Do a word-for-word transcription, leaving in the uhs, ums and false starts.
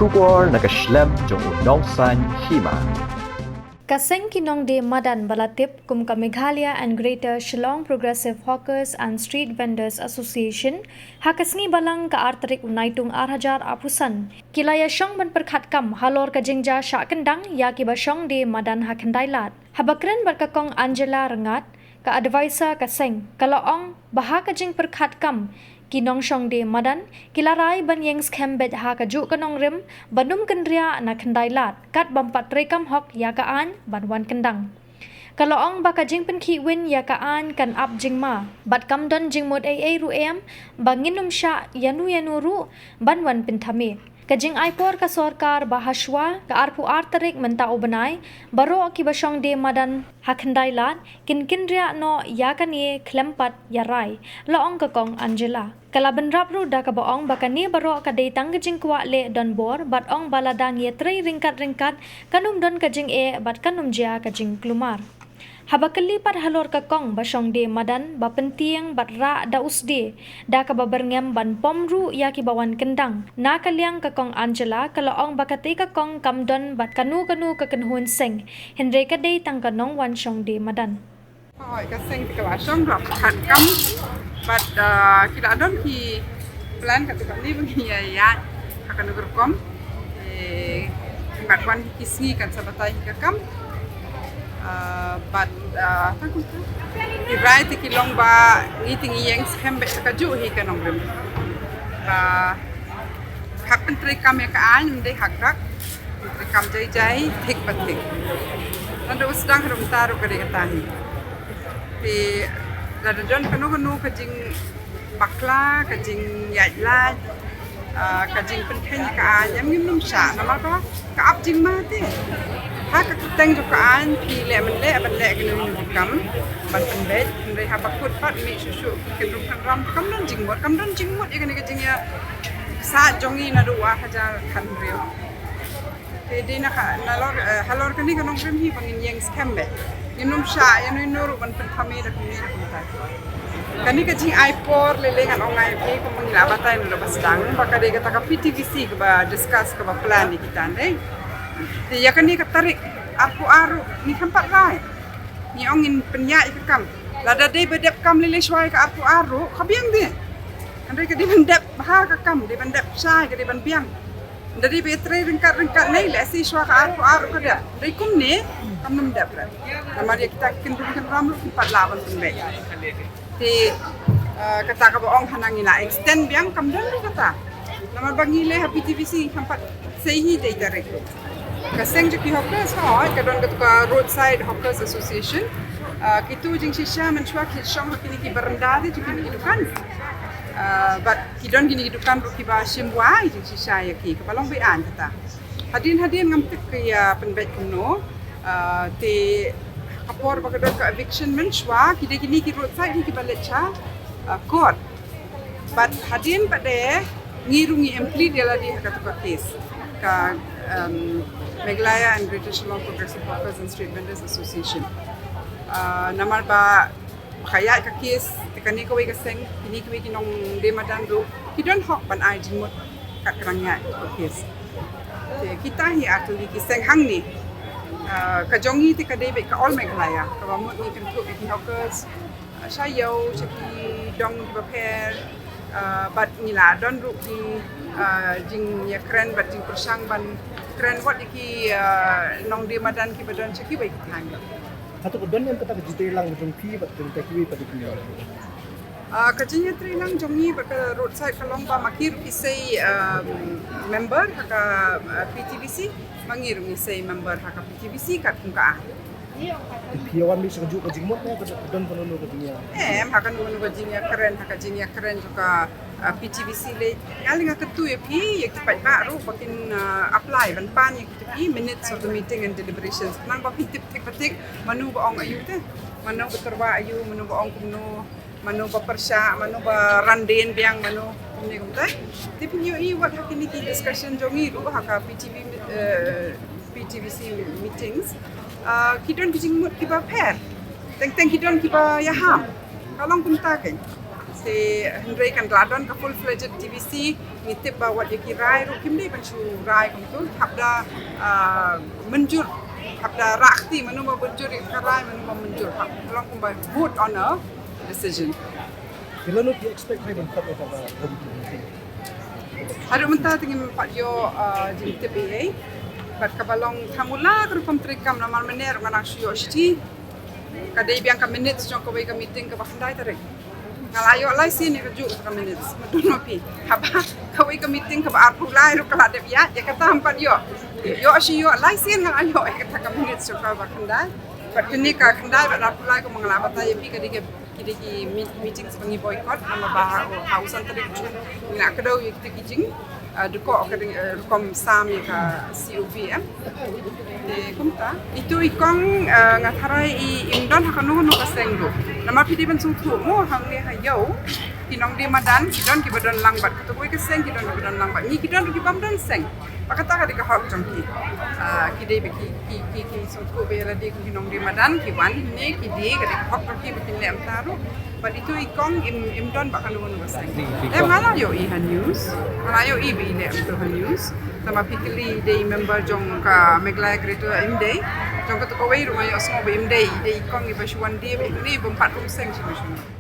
Khubor na ka shlem jong u nongsaiñ hima. Ka seng ki nongdie madan ba la tip kum ka Meghalaya and Greater Shillong Progressive Hawkers and Street Vendors Association, ha ka sngi Balang ka ar tarik u Naitung ar hajar arphew san, ki la ïashong ban pyrkhat kam halor ka jingjia shah kyndang ïa kiba shong die madan ha Khyndai Lad. Haba kren bad ka Kong Angela Rngat, ka advisor ka seng, ka la ong ba ha ka jingpyrkhat kam ki nongshong die madan ki la rai ban ïeng skhem beit ha kajuh ka nongrim ban ym kynriah na Khyndai Lad, kat bym pat treikam hok ïa ka aiñ ban wan kyndang. Ka la ong ba ka jingpynkhih win ïa ka aiñ kan ap jingma bad kam don jingmut ei ei ruh em ba ngin ym shah ïano ïano ruh ban wan pynthame. Ka jingai por ka sorkar ba ha shuwa ka arphew ar tarik mynta u bnai, baroh kiba shong die madan ha Khyndai Lad kin kynriah noh ïa kane khlem pat ïa rai, la ong ka Kong Angela. Ka la bynrap ruh da kaba ong ba kane baroh ka dei tang ka jingkwah leh donbor bad ong ba lada ngi ïatrei ryngkat ryngkat kan ym don ka jingeh bad kan ym jia ka jingkulmar. Haba kylli pat halor ka kong ba shong die madan ba pyntieng bad rah da u sdie, da kaba byrngem ban pom ruh ïa kiba wan kyndang, na ka liang ka Kong Angela ka la ong ba katei ka kong kam don bad kano kano ka kynhun seng, hynrei ka dei tang ka nongwan shong die madan. Hooid, ka seng te ka la shong, la pyrkhat kam bad, ah, ki la don ki plan katto katne ba ngi ïa ïaid ha kano ka rukom. Eh, bad wan ki sngi kan sa batai hi ka kam. Ah, bad, ah, tang kumta, ki rai te ki long ba ngi te ngi ïeng skhem beit sa kajuh hi ka nongrim. Ba hap pyntreikam ïa ka aiñ, ym dei ha kak. Pyntreikam jai jai, thik pa thik. Nangta u sdang haduh mynta ruh ka dei kata hi. Te lada don kano kano ka jingbakla, ka jingïaid lait, ah, ka jingpynkheiñ ïa ka aiñ, em, ngim nym shah namar ba ka ap jingma te. Ha ka kyrteng jong ka aiñ phi leh mynleh ban leh kano kano ka kam ban pynbeit, hynrei haba kut pat mih shuh shuh ki kynrum kynram, kam don jingmut, kam don jingmut ïa kane ka jingïa sah jong ngi naduh ar hajar khathynriew. Te dei na ka, nalor, eh, halor kane ka nongrim hi ba ngin ïeng skhem beit. Ngin ym shah ïano ïano ruh ban pynthame da kumne da kumta. Kane ka jingai por lei lei ngan ong ïa phi, kumba ngi la batai naduh ba sdang, ba ka dei kata ka P T V C kaba discuss, kaba plan ïa kita, ne. Te ïa kane ka tarik arphew ar ruh ngi khlem pat rai. Ngi ong ngin pynïaid ïa ka kam. Lada dei ba dep kam lei lei shuwa ïa ka arphew ar ruh, ka biang de. Hynrei ka dei ban dep bha ka kam, dei ban dep shai, ka dei ban biang. Lada dei ba ïatrei ryngkat ryngkat ne, lehse shuwa ka arphew ar ruh ka dep. Hynrei kumne kam nym dep re. Namar ïa kita ki kynrum kynram ruh kim pat lah ban pynbeit. Te, eh, kata kaba ong hana ngi la extend biang, kam don ruh kata. Namar ba ngi leh ha P T V C ngi khlem pat sei hi dei tarik ruh. Ka seng jong ki hawkers, hooid, ka don kata ka Roadside Hawkers Association. Ah, kito jingshisha mynshuwa ki shong ha kine ki baranda te jong kine ki dukan. Ah, bad ki don kine ki dukan ruh kiba shim wai jingshisha ïa ki, kaba long be-aiñ kata. Hadien hadien ngam tip ki ïa pynbeit kumno. Ah, te ka por ba ka don ka eviction mynshuwa, ki dei kine ki roadside hi kiba leit sha, ah, court. Bad hadien pat de ngi ruh ngi em plead ïa lade ha kata ka case. Ka, um, Meghalaya and Greater Shillong Progressive Hawkers and Street Vendors Association. Ah, namar ba ka ïaid ka case, te kane kawei ka seng, kine kawei ki nongdie madan ruh ki don hok ban ai jingmut kat ka nang ïaid ka case. Te kita hi actually ki seng hangne. Ah, ka jong ngi te ka dei beit ka All Meghalaya, kaba mut ngi kynthup ïa ki hawkers, ah, sha ïew, sha ki dong kiba pher, ah, bad ngi la don ruh ki, ah, jingïakren bad jingpyrshang ban kren wat ïa ki, ah, nongdie madan kiba don sha kiwei ki thaiñ. Hato ka don em kata ka jingtreilang jong phi bad jong kiwei pat ki nong? Ah, ka jingïatreilang jong ngi bad ka roadside ka long ba ma ki ruh ki sei, um, member ha ka, ah, P T V C, ma ngi ruh ngi sei member ha ka P T V C kat kum ka aiñ. Te phi ïa wan beit sha kajuh ka jingmut ne ka don kano kano ka jingïa? Em, ha kano kano ka jingïakren, ha ka jingïakren jong ka, ah, P T V C lei. Nga lei nga kyntu ïa phi, ïa ki paidbah ruh ba kin, ah, apply ban pan ïa kita ki minutes of the meeting and deliberations. Khnang ba phin tip thik ba thik mano ba ong aïu te, mano ba tyrwa aïu, mano ba ong kumno, mano ba pyrshah, mano ba ran dien biang, mano kumne kumta. Te phin ïohi wat ha kine ki discussion jong ngi ruh ha ka P T V, eh, P T V C meetings. Ah, ki don ki jingmut kiba pher. Teng teng ki don kiba ïaham. Ka long kumta kein. Te hynrei kan la don ka full fledged T V C, ngi tip ba wat ïa ki rai ruh kim dei ban shu rai kumtu, hap da, ah, mynjur, hap da rah kti, mano ba mynjur ïa ka rai, mano ba mynjur, hap long kumba vote on a decision. Ïa lano phi expect hai ban pat ïa kaba committee? Haduh mynta te ngim pat ïoh, ah, jingtip ei ei. Bad kaba long tangula ka rukom treikam namar mynne ruh nga nang shu ïoh shithi. Ka dei biang ka minutes jong kawei ka meeting kaba khyndai tarik. Nga la ïoh lai sien ïa kajuh ka minutes. Mutdur ma phi. Haba kawei ka meeting kaba arphew lai ruh ka la dep ïaid, ïa kata ngim pat ïoh. Ïoh shi ïoh lai sien nga la ïoh ïa kata ka minutes jong kaba khyndai. Bad kane ka khyndai bad arphew lai kumba nga la batai ïa phi ka dei ka ki dei ki meet-, meetings ba ngi boycott, namar ba ha, ha u san tarik June ngi la kdew ïa kita ki jing, ah, dkoh ka dei, eh, rukom sam ïa ka C O V M. Te kumta, itu i kong, eh, nga tharai i, im don ha kano kano ka seng ruh. Namar phi dei ban sngewthuh mo hangne ha ïew ki nongdie madan ki don kiba don lang bad kato kawei ka seng, ki don kiba don lang bad ngi, ki don ruh kibym don seng. Ba kata ka dei ka hok jong ki. Ah, ki dei ba ki, ki, ki, ki sngewthuh ba ïa lade kum ki nongdie madan ki wan ne ki die, ka dei ka hok jong ki ba kin leh mynta ruh. Bad itu i kong im, im don ba kano kano ka seng. Em, nga la ïohi ha news. Nga la ïohi ba i leh mynta ha news. Tangba phi kylli dei member jong ka Meghalaya Greater im dei. Jong kato kawei ruh nga ïohsngew ba im dei, dei i kong iba shu wan die ba i kane bym pat rung seng shuh shuh.